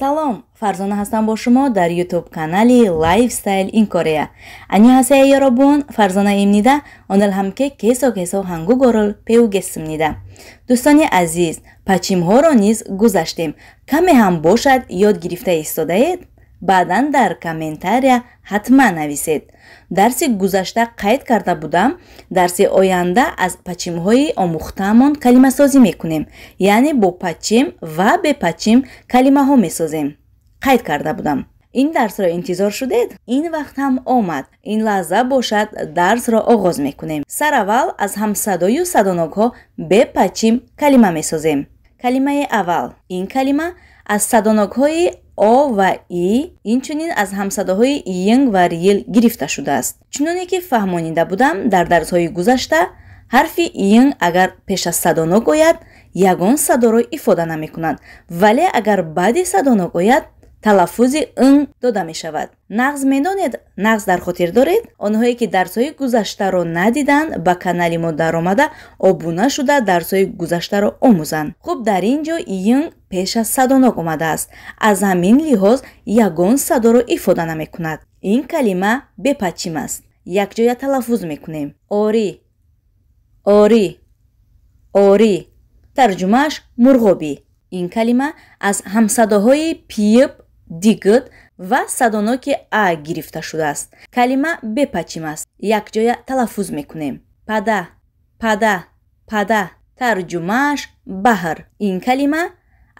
Салом, Фарзона ҳастам бо шумо дар YouTube канали Lifestyle in Korea. 안녕하세요, 여러분. Фарзона입니다. 오늘 함께 계속해서 한국어를 배우겠습니다. дӯстони азиз, 받침ҳоро низ гузаштем. Каме ҳам бошад ёд гирифта истодаед? Баъдан дар комментария ҳатман нависед. Дарси гузашта қайд карда будам, дарси оянда аз 받침ҳои омӯхтаамон калимасозӣ мекунем, яъне бо 받침 ва бе 받침 калимаҳо месозем. Қайд карда будам. Ин дарсро интизор шудед? Ин вақт ҳам омад. Ин лаҳза бошад, дарсро оғоз мекунем. Сараввал аз ҳамсадою садонокҳо бе 받침 калима месозем. Калимаи аввал. Ин калима аз садонокҳои о ва и, инчунин аз ҳамсадоҳои йинг ва риел гирифта шудааст. Чуноне ки фаҳмонида будам дар дарсҳои гузашта, ҳарфи йинг агар пеш аз садонок ояд, ягон садоро ифода намекунад, вале агар баъди садонок ояд, талаффузи ин дода мешавад. Нағз медонед, нағз дар хотир доред? Онҳое ки дарсҳои гузаштаро надиданд, ба канали мо даромада, обуна шуда, дарсҳои гузаштаро омӯзанд. Хуб, дар ин ҷо йинг пеш аз садонок омадааст. Аз ҳамин лиҳоз ягон садоро ифода намекунад. Ин калима бе 받침 аст. Якҷоя талаффуз мекунем. Орӣ, орӣ, орӣ. Тарҷумааш мурғобӣ. Ин калима аз ҳамсадоҳои пииб, дигит ва садоноки а гирифта шудааст. Калима бе 받침 аст. Якҷоя талаффуз мекунем. Пада, пада, пада. Тарҷумааш баҳр. Ин калима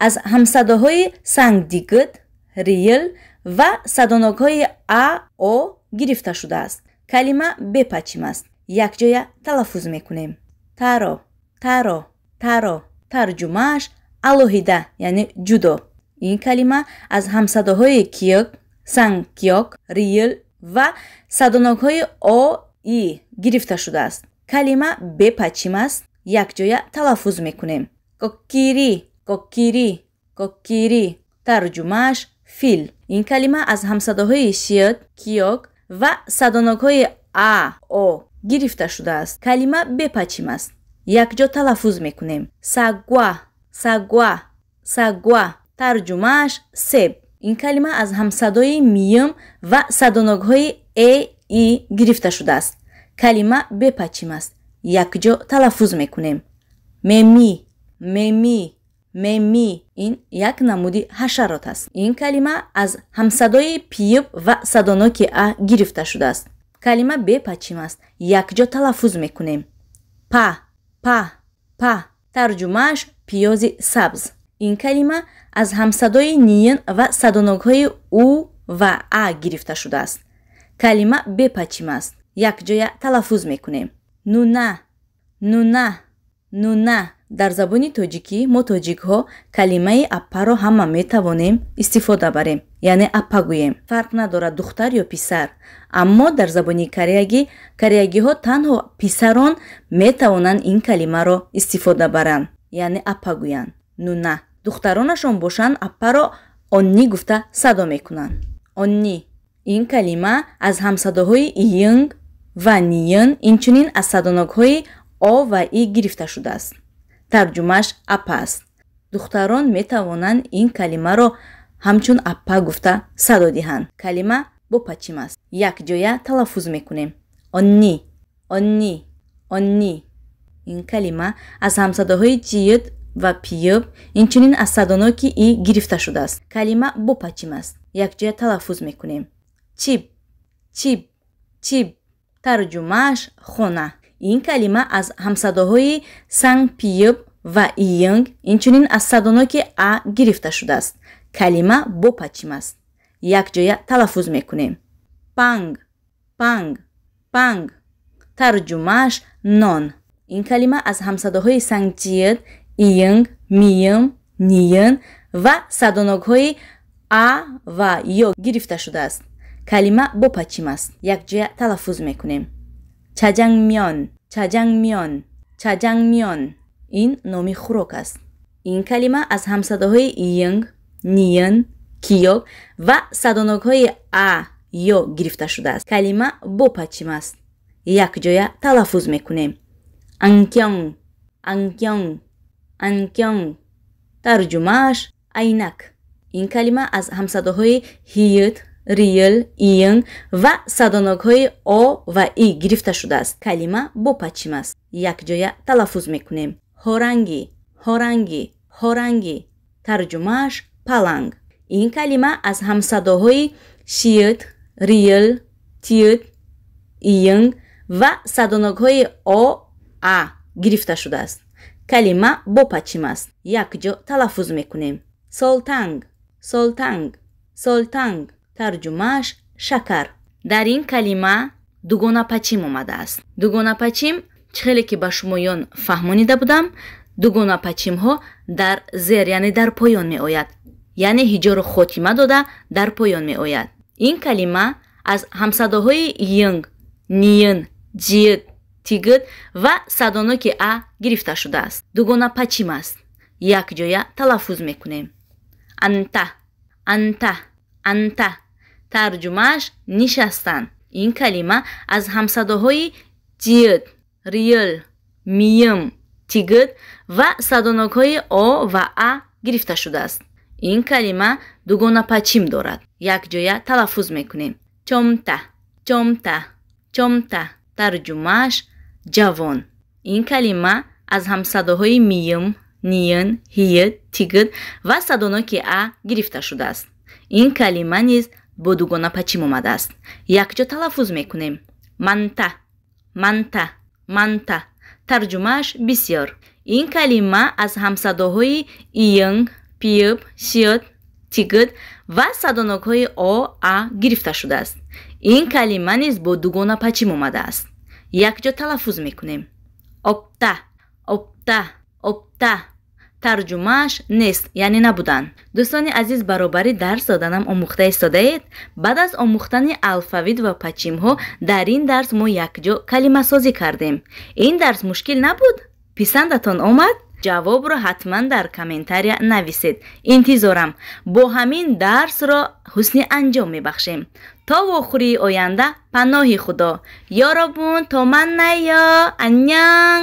аз ҳамсадоҳои сангдигит, риел ва садонокҳои а, о гирифта шудааст. Калима бе 받침 аст. Якҷоя талаффуз мекунем. Таро, таро, таро. Тарҷумааш алоҳида, яъне ҷудо. Ин калима аз ҳамсадоҳои киёк, сангкиёк, риел ва садонокҳои о, и гирифта шудааст. Калима бе 받침 аст. Якҷоя талаффуз мекунем. Коккири, коккири, коккири. Тарҷумааш фил. Ин калима аз ҳамсадоҳои шиёт, киёк ва садонокҳои а, о гирифта шудааст. Калима бе 받침 аст. Якҷо талаффуз мекунем. Сагва, сагва, сагва. Тарҷумааш себ. Ин калима аз ҳамсадои миюм ва садонокҳои э, и гирифта шудааст. Калима бе 받침 аст. Якҷо талаффуз мекунем. Меми, меми, меми. Ин як намуди ҳашарот аст. Ин калима аз ҳамсадои пииб ва садоноки а гирифта шудааст. Калима бе 받침 аст. Якҷо талаффуз мекунем. Па, па, па. Тарҷумааш пиёзи сабз. Ин калима аз ҳамсадои ниин ва садонокҳои у ва а гирифта шудааст. Калима бе 받침 аст. Якҷоя талаффуз мекунем. Нуна, нуна, нуна. Дар забони тоҷикӣ мо тоҷикҳо калимаи аппаро ҳама метавонем истифода барем, яъне аппа гӯем. Фарқ надорад духтар ё писар. Аммо дар забони кореягӣ кореягиҳо танҳо писарон метавонанд ин калимаро истифода баранд, яъне аппа гӯянд. Нуна. Духтаронашон бошанд, аппаро 언니 гуфта садо мекунанд. 언니. Ин калима аз ҳамсадоҳои йинг ва ниин, инчунин аз садонокҳои о ва и гирифта шудааст. Тарҷумааш апа аст. Духтарон метавонанд ин калимаро ҳамчун аппа гуфта садо диҳанд. Калима бо 받침 аст. Якҷоя талаффуз мекунем. 언니, 언니, 언니. Ин калима аз ҳамсадоҳои ҷиит ва пииб, инчунин аз садоноки и гирифта шудааст. Калима бо 받침 аст. Якҷоя талаффуз мекунем. 집, 집, 집. Тарҷумааш хона. Ин калима аз ҳамсадоҳои сангпииб ва йинг, инчунин аз садоноки а гирифта шудааст. Калима бо 받침 аст. Якҷоя талаффуз мекунем. 빵, 빵, 빵. Тарҷумааш нон. Ин калима аз ҳамсадоҳои сангҷиит, йинг, миюм, ниин ва садонокҳои а ва ё гирифта шудааст. Калима бо 받침 аст. Якҷоя талаффуз мекунем. 짜장면, 짜장면, 짜장면. Ин номи хӯрок аст. Ин калима аз ҳамсадоҳои йинг, ниин, киёк ва садонокҳои а, ё гирифта шудааст. Калима бо 받침 аст. Якҷоя талаффуз мекунем. 안경, 안경, 안경. Тарҷумааш айнак. Ин калима аз ҳамсадоҳои ҳиют, риил, иин ва садонокҳои о ва и гирифта шудааст. Калима бо пачим аст. Якҷоя талаффуз мекунем. Ҳорангӣ, ҳорангӣ, ҳорангӣ. Тарҷумааш паланг. Ин калима аз ҳамсадоҳои шиют, риил, тиют, иин ва садонокҳои о, а гирифта шудааст. Калима бо пачим аст. Якҷо талаффуз мекунем. Солтанг, солтанг, солтанг. Тарҷумааш шакар. Дар ин калима дугона пачим омадааст. Дугона пачим чӣ хеле ки ба шумоён фаҳмонида будам, дугона пачимҳо дар зер, яъне дар поён меояд. Яъне ҳиҷоро хотима дода дар поён меояд. Ин калима аз ҳамсадоҳои йинг, ниин, ҷиит, тигит ва садоноки а гирифта шудааст. Дугона пачим аст. Якҷоя талаффуз мекунем. Анта, анта, анта. Тарҷумааш нишастан. Ин калима аз ҳамсадоҳои ҷиит, риил, миим, тигит ва садонокҳои о ва а гирифта шудааст. Ин калима дугона пачим дорад. Якҷоя талаффуз мекунем. Чомта, чомта, чомта. Тарҷумааш ҷавон. Ин калима аз ҳамсадоҳои миим, ниин, ҳиит, тигит ва садоноки а гирифта шудааст. Ин калима низ бо дугона пачим омадааст. Якҷо талаффуз мекунем. Манта, манта, манта. Тарҷумааш бисёр. Ин калима аз ҳамсадоҳои иинг, пииб, шиит, тигит ва садонокҳои о, а гирифта шудааст. Ин калима низ бо дугона пачим омадааст. Якҷо талаффуз мекунем. Опта, опта, опта. Тарҷумааш нест, яъне набудан. Дӯстони азиз, баробари дарс доданам омӯхта истодаед? Баъд аз омӯхтани алфавит ва пачимҳо дар ин дарс мо якҷо калимасозӣ кардем. Ин дарс мушкил набуд? Писандатон омад? Ҷавобро ҳатман дар комментария нависед. Интизорам. Бо ҳамин дарсро ҳусни анҷом мебахшем. То вохӯрии оянда паноҳи Худо. Ёробун то ман найё. Аннян.